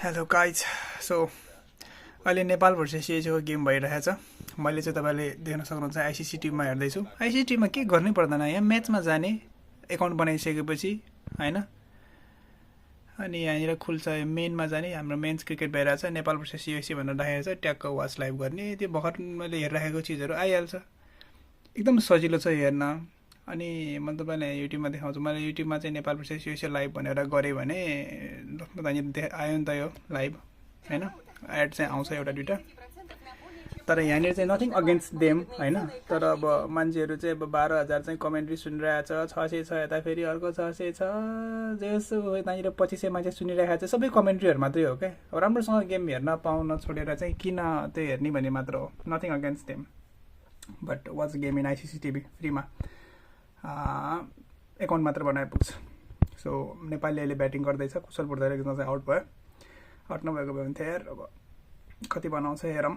Hello guys so अहिले Nepal versus युएसएको game भइरहेछ। मैले चाहिँ तपाईँले देख्न सक्नुहुन्छ आइसिसी टिममा हेर्दैछु। आइसिसी टिममा के गर्नै पर्दैन, यहाँ म्याचमा जाने एकाउन्ट बनाइसकेपछि होइन, अनि यहाँनिर खुल्छ मेनमा जाने। हाम्रो मेन्स क्रिकेट भइरहेछ, नेपाल भर्सेस युएसए भनेर राखेको छ, ट्याक्क वाच लाइभ गर्ने। त्यो भर्खर मैले हेरिराखेको चिजहरू आइहाल्छ, एकदम सजिलो छ हेर्न। अनि म तपाईँलाई युट्युबमा देखाउँछु। मैले युट्युबमा चाहिँ नेपाल भर्सेस युएसए लाइभ भनेर गरेँ भने त्यहाँनिर आयो नि त यो लाइभ होइन, एड चाहिँ आउँछ एउटा दुइटा। तर यहाँनिर चाहिँ नथिङ अगेन्स्ट देम होइन, तर अब मान्छेहरू चाहिँ अब 12,000 चाहिँ कमेन्ट्री सुनिरहेको छ, 600 छ, यता फेरि अर्को 600 छ, जसो त्यहाँनिर 2500 मान्छे सुनिरहेको छ। सबै कमेन्ट्रीहरू मात्रै हो क्या। अब राम्रोसँग गेम हेर्न पाउन छोडेर चाहिँ किन त्यो हेर्ने भन्ने मात्र हो। Nothing against them, but watch game in ICC TV फ्रीमा। एकाउन्ट मात्र बनाए पुग्छ। सो नेपालले अहिले ब्याटिङ गर्दैछ, कुशल पुर्धाले चाहिँ आउट भयो। आउट नभएको भयो भने थियो यार। अब कति बनाउँछ हेरौँ।